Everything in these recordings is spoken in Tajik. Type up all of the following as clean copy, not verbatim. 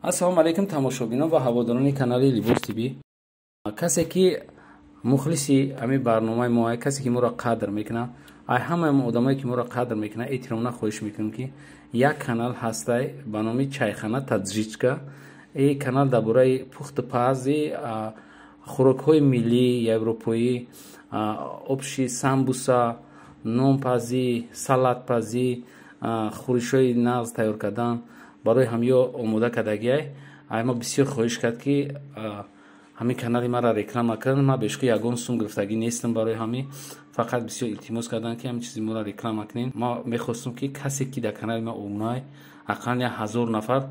Ассалому алайкум, тамошобинон ва ҳаводорони канали Либос ТВ. Касе ки мухлиси ҳамин барномаи мо, касе ки моро қадр мекунад, ай ҳамаи одамое ки моро қадр мекунад, эҳтиромона хоҳиш мекунем, ки як канал ҳастай ба номи Чайхана Таджичка. И канал дар бораи пухту пази хӯрокҳои миллӣ, европоӣ, обши, самбуса, нонпазӣ, салатпазӣ, хӯришҳои нағз тайёр кардан барои ҳамё омода кардагиай. Ай ма бисёр хоҳиш кард, ки ҳамин канали маро реклама кунанд. Ман бешку ягон сум гирифтагӣ нестам, барои ҳамин фақат бисёр илтимос карданд, ки ҳамин чизи моро реклама кунед. Ма мехостум, ки касе ки дар канали ма обунай, ақаллан 1000 нафар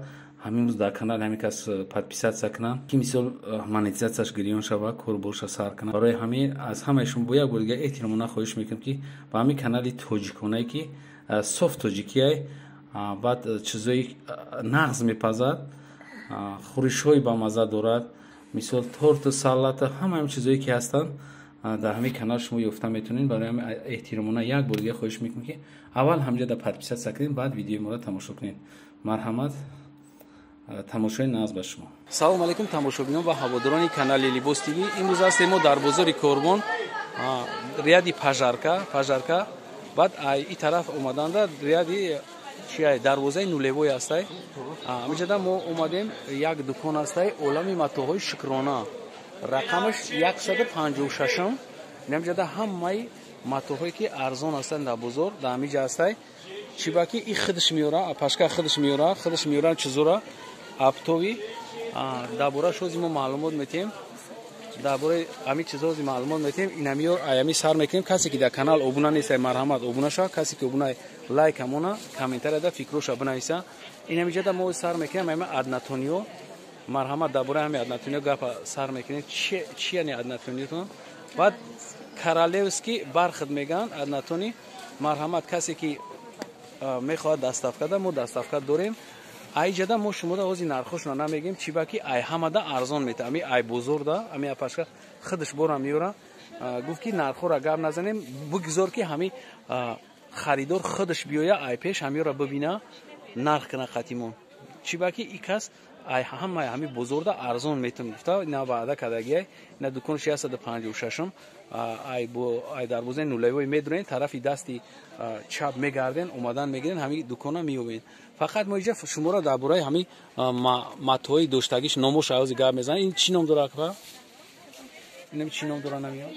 ҳамин рӯз дар канали ҳамин кас подписаться кунанд, ки мисол монетизатсияш гирён шава, корборша сар кунад. Барои ҳамин аз ҳамаи шумо бо як бор дига эҳтиромона хоҳиш мекунам, ки ба ҳамин канали тоҷиконае, ки соф тоҷикиай, баъд чизои нағз мепазад, хӯришҳои бамазза дорад, мисол торту, салату, ҳама ҳамин чизое ки ҳастанд, дар ҳамин канал шумо ёфта метавонед. Барои ҳамин эҳтиромона як бор дига хоҳиш мекунем, ки аввал ҳамҷа да подписаться кунед, баъд видеои моро тамошо кунед. Марҳамат, тамошои нағз ба шумо. Салому алайкум, тамошобинон ва ҳаводорони канали Либос ТВ. Имрӯз ҳастем мо дар бозори Корбон, ряди Пожарка, Пожарка, баъд ай тараф омаданда ряди чиай, дарвозаи нулевой ҳастай. Ҳамиҷада мо омадем, як дукон ҳастай, Олами матоъҳои Шукрона, рақамаш 156-м. Инамиҷада ҳамаи матоъҳое ки арзон ҳастанд дар бозор, дар ҳамиҷа ҳастай. Чиба ки и худаш меёра, апашка худаш меёра, худаш меёра чизора оптовый. Дар борааш ҳози мо маълумот метиҳем, дар бораи ҳамин чизо ҳози маълумот метиҳем. Инамиёр аями сар мекунем. Касе ки дар канал обуна нестай, марҳамат, обуна шава. Касе ки обуна, лайк амона, комментарияда фикроша бинависа. Инамиҷада мо сар мекунем ҳами однотонниё. Марҳамат, дар бораи ҳами однотонниё гапа сар мекунем. Чи яъне однотонниётон? Баъд королевский бархат мегӯянд, однотонный. Марҳамат, касе ки мехоҳад доставка да, мо доставка дорем. Айҷада мо шумода ҳози нархошона намегем, чиба ки ай ҳамада арзон мета, ами ай бозорда ами апашка худаш бора меёра. Гуфт, ки нархҳоро гап назанем, бигзор, ки ҳами харидор худаш биёя, ай пеш ҳамиёра бибина, нарх кина қатимон. Чиба ки и кас ай ҳамаи ҳами бозорда арзон метун гуфта, ина ваъда кардагиай. Ина дуконш 156-м, ай дарвозаи нулевой медурен, тарафи дасти чап мегарден, омадан мегирен, ҳами дукона меёбен. Фақат мо иҷа шуморо дар бораи ҳами матои доштагиш, номош авози гап мезанем. Ин чӣ ном дора, акба? Инам чӣ ном дора, намеёб?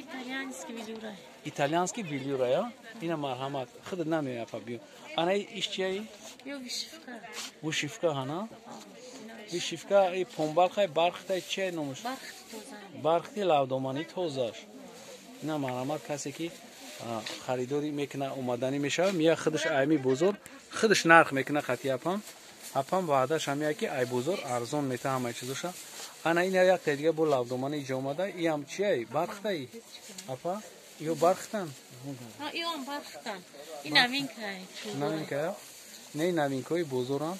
Итальянский велюра я. Ина марҳамат, худат намеёб, апа, биё. Ана иш чияи? Вышивка ҳана, вышивка и помбалхай, бархтай, чия номаш? Бархти лавдоманӣ тозаш. Ина марҳамат, касе ки харидорӣ мекуна, омаданӣ мешавад, мия, худаш айми бозор худаш нарх мекуна қати апам. Апам ваъдаш ҳамия, ки ай бозор арзон мета ҳамаи чизоша. Ана ина якта дига бо лавдомани иҷо омада. Иам чияй, бархтай, апа, ё бархтан? Новинка не, новинкаи бозорам.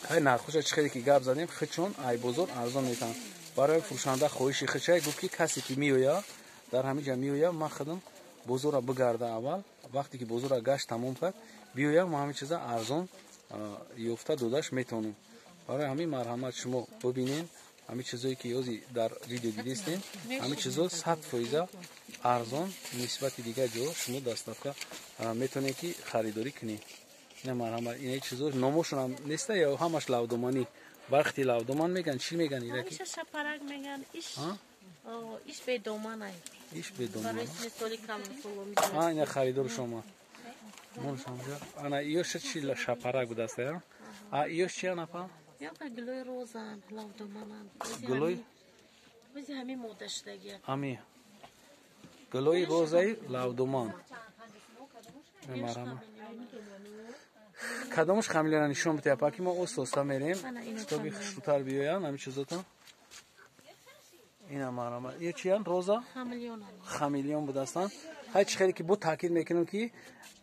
Ҳай, нархоша чӣ хеле ки гап задем, худшон ай бозор арзон метаҳанд. Барои фурӯшанда хоҳиши худшай, гуфт, ки касе ки меоя, дар ҳамин ҷа меоя, ман худам бозорро бигарда аввал, вақте ки бозорро гашт тамом кард, биёя, мо ҳамин чиза арзон ёфта додаш метавонем. Барои ҳамин марҳамат, шумо бибинед, ҳамин чизое ки ёзи дар видео дидестем, ҳамин чизо 100% арзон нисбати дигар ҷо шумо доставка метавонед, ки харидорӣ кунед. Ина марҳамат, ина чизо номошонам неста ё ҳамаш лавдоманӣ, бархти лавдоман меган, чӣ меган? Ираки шапарак меган, иш иш бедоманай. Иш бедоман. А ина харидор шумо моншамҷа. Ана ёша чи, шапарак будаст я? А ёш чи, анапа? Ёка гулои розан, лавдоманан. Гулои? Бизи ҳамин мода шудагия. Ами гулои розаи лавдоман. Марҳамат, кадомаш хамелеона нишон бите, апа, ки мо оста мерем, чтобы хушрӯтар биёянд ҳамин чизотон. Ина марҳамат, ё чиян, роза хамелеон будастанд. Ҳай, чӣ хеле ки бо таъкид мекунем, ки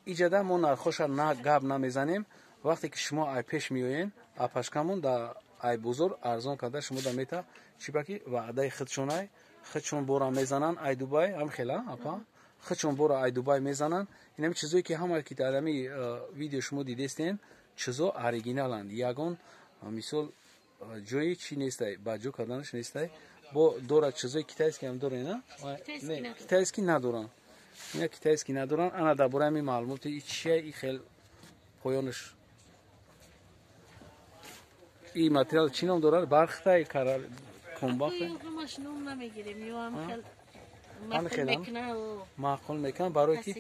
иҷада мо нархоша на гап намезанем. Вақте ки шумо ай пеш меоен, апашкамон да ай бозор арзон карда шумо да мета. Чиба ки ваъдаи худшонай, худшон бора мезананд ай Дубай, ҳам хела, апа, худшон бора ай Дубай мезананд. Инами чизое ки ҳама ки дар ҳами видео шумо дидестен, чизо оригиналанд, ягон мисол. ҷои чӣ нестай, ба ҷо карданаш нестай. Бо дорад чизои китайский ҳам дорен, а? Не, китайский надоранд. Ина китайский надоранд. Ана дар бораи ҳамин маълумоти и чия, и хел поёнаш. И материал чӣ ном дорад? Бархтай, комбахта? Ҳамаш ном намегирем, ё ҳам хел маъқул мекунам, барое ки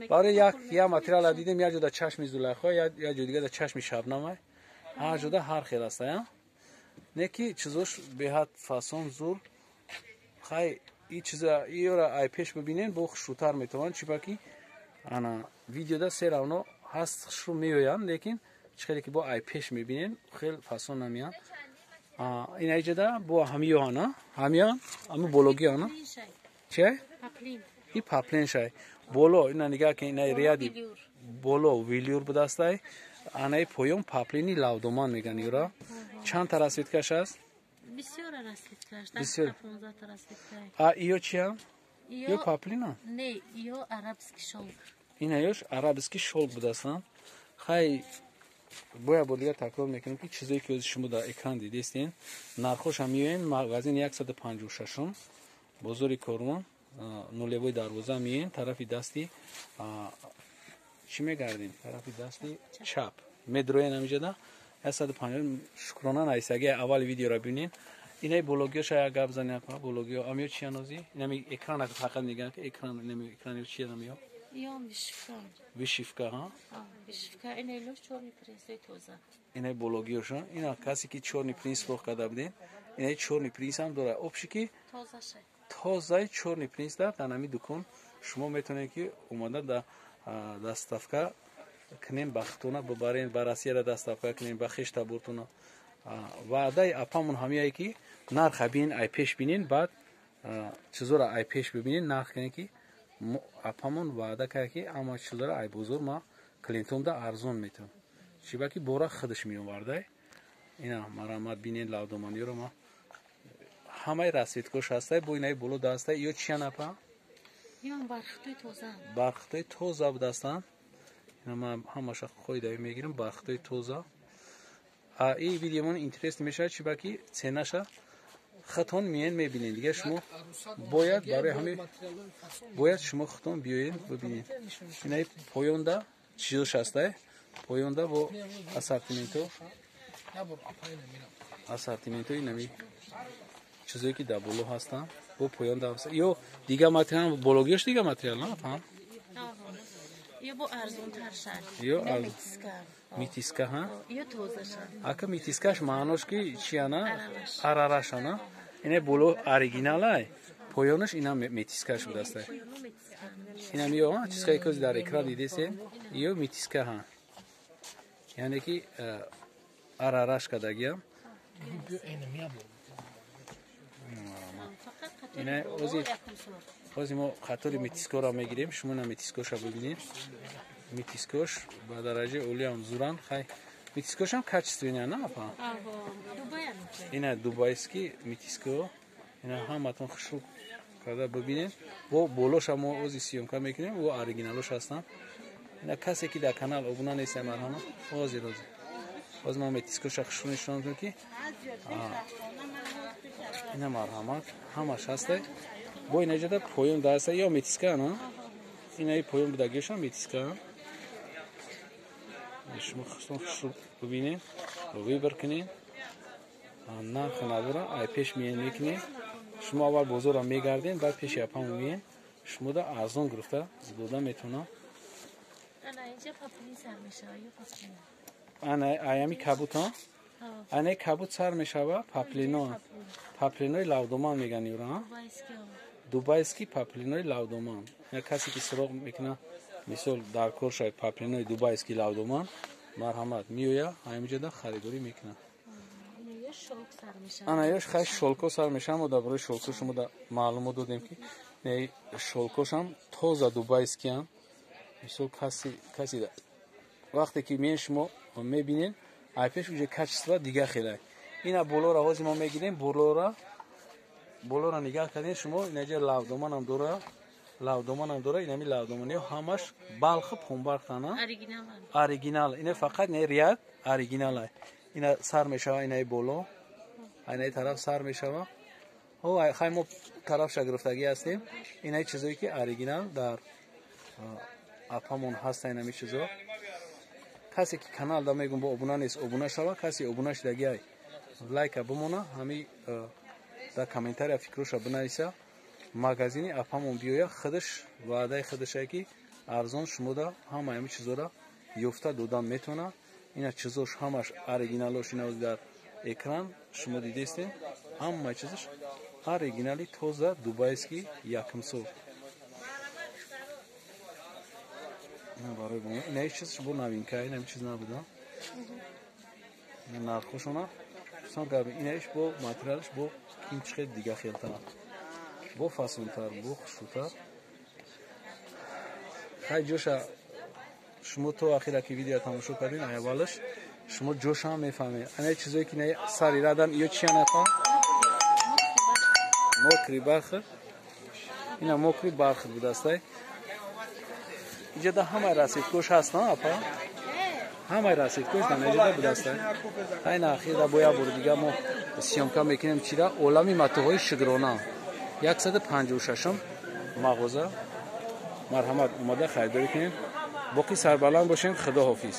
барои як я материала дидем, як ҷода чашми Зулайхо, як ҷо дига да чашми Шабнамай, ҳар ҷода ҳар хел аст, а? Не ки чизош беҳад фасон зур. Хай, и чиза иёра ай пеш бибинен, бо хушрӯтар метавонанд, чӣ баки ана видеода се равно ҳаст, хушрӯ меоянд, лекин чӣ хеле ки бо ай пеш мебинен, хел фасон намеянд. Ин айҷада бо ҳамиёана, ҳамиён, ҳами бологиана. Чӣ? И паплин шай. Боло ина нигаҳ ки, ина ряди боло велюр будастай, анаи поён паплини лавдоман меган юра. Чанд та расцветкаш аст? Бисёр расцветкаш, Бисёр. 15 та расцветка. А иё чия? Ё паплина? Не, ё арабский шёлк. Ина ёш арабский шёлк будастан. Хай, боя бор дигар такрор мекунем, ки чизое ки ози шумо дар экран дидестен, нархошам меоем магазин 156-ум, бозори Корвон, нулевой дарвоза меоем, тарафи дасти чӣ мегардем? Тарафи дасти чап. Медроен ҳамиҷода 150. Шукрона наисаги аввали видеоро бинен. Инаи бологиёша як гап занем, бологиё амиё чи анози? Инами экрана фақат мегӯянд, ки экран, инами экрани чи амиё? Ё вышивка. Вышивка, ҳа? Вышивка, ина лош чёрный принцои тоза. Инаи бологиёша, ина касе ки чёрный принц фурӯх карда будем, инаи чёрный принц ҳам дорад. Общий ки тоза шай. Тозаи чёрный принц дар ҳамин дукон шумо метавонед, ки омада да доставка кунем, ба хутона бибарем, ба Россияра доставка кунем, ба хеш табортона. Ваъдаи апамон ҳамияе, ки нарха бинен, ай пеш бинен, баъд чизоро ай пеш бибинен, нарх кунен, ки апамон ваъда кард, ки ама чизоро ай бозор ма клиентонда арзон метавон, чиба ки бора худаш меовардай. Ина марамат бинен, лавдоманиёро ма ҳамаи расцветкош ҳастай, бо инаи боло дастай. Ё чиян, апа? Ё бархтои тоза. Бархтои тоза будастанд. Ина ман ҳамаша қоидаи мегирам, бархтои тоза. А и видеомон интерес мешавад, чиба ки ценаша хатон миен мебинед. Дигар шумо бояд барои ҳами бояд шумо худтон биёед, бибинед. Инаи поёнда чизош ҳастай, поёнда бо ассортиментои нами чизое ки дар боло ҳастанд, бо поёнда ё дигар материал, бологиёш дигар материал на, фаҳм? Ё бо арзонтар шад. Ё метиска. Метиска, ҳа? Ё тоза шад. Ака, метискаш маънош ки чиана? Арарашана. Ина боло оригиналай, поёнаш ина метискаш будастай. Инам ё чизҳое ки дар экран дидесем, ё метиска, ҳа, яъне ки арараш кардагиам. Ина ози мо қатори метискоро мегирем, шумо ина метискоша бибинед. Метискош ба дараҷаи олиам зуранд. Хай, метискошам качественная, на, апа? Ина дубайский метиско. Ина ҳаматон хушрӯ карда бибинед. Бо болоша мо ози съёмка мекунем, о оригиналош ҳастанд. Ина касе ки дар канал обуна нестае, марҳама, ҳозир ҳозир боз ман метискоша хушрӯ нишон кунам, ки ина марҳамат, ҳамаш ҳастай. Бо инаҷода поён даста ё метиска, на, инаи поён будагиашам метиска. Шумо хусусан хушрӯ бибинед, выбор кунед, нарху надора ай пеш миен мекунед. Шумо аввал бозорро мегардем, баъд пеши апамон миен, шумода арзон гирифта дода метавонам. Ана аями кабут, анаи кабут сар мешава, паплино, паплинои лавдоман меган юра, дубайский паплинои лавдоман. Касе ки суроғ мекуна, мисол, дар кор шавад паплинои дубайский лавдоман, марҳамат, меоя, ҳаминҷода харидорӣ мекунад. Ана ёш хай шёлко сар мешава. Мо дар бораи шёлко шумо маълумот додем, ки шёлкошам тоза дубайскиам. Мисол, каси вақте ки меен, шумо мебинед, ай пеш уже качество дигар хелай. Ина болора ҳозир мо мегирем, болора нигаҳ кардем шумо, инаҷа лавдоманам дора, лавдоманам дора. Инами лавдоманиҳо ҳамаш балхи помбархтана, оригинал. Ина фақат не ряд оригинала. Ина сар мешава, инаи боло, инаи тараф сар мешава. О, хай мо тарафша гирифтагӣ ҳастем. Инаи чизое ки оригинал дар апамон ҳаста, инами чизо. Касе ки канал да мегум бо обуна нест, обуна шава. Касе обуна шудагӣ ай, лайка бимона, ҳами дар комментария фикроша бинависа. Магазини апамон биёя, худаш ваъдаи худашае ки арзон шумода ҳама ҳами чизора ёфта додан метавона. Ина чизош ҳамаш оригиналош, ина дар экран шумо дидестем, ҳама чизаш оригинали тоза дубайский якумсор. Барои ина ҳеҷ чиз бо новинка, ина чиз набуда. Нархошона сан гап, инаиш бо материалаш бо ким чихел дига хелтар, бо фасонтар, бо хушрӯтар. Хай ҷоша шумо то ахира ки видео тамошо кардин, аввалаш шумо ҷоша ҳам мефаҳмед. Ана чизое ки сари радан, ё чи анафа? Мокри бархир. Ина мокри бархир будастай. Иҷода ҳамаи расидкош ҳаст, на апа? Ҳамаи расидкош дар наҷода будастай. Хайна ахира бо як бори дига мо съёмка мекунем чира олами матоъҳои шукрона. 156 мағоза. Марҳамат, омада харидорӣ кунем. Боқӣ сарбаланд бошем. Худо ҳофиз.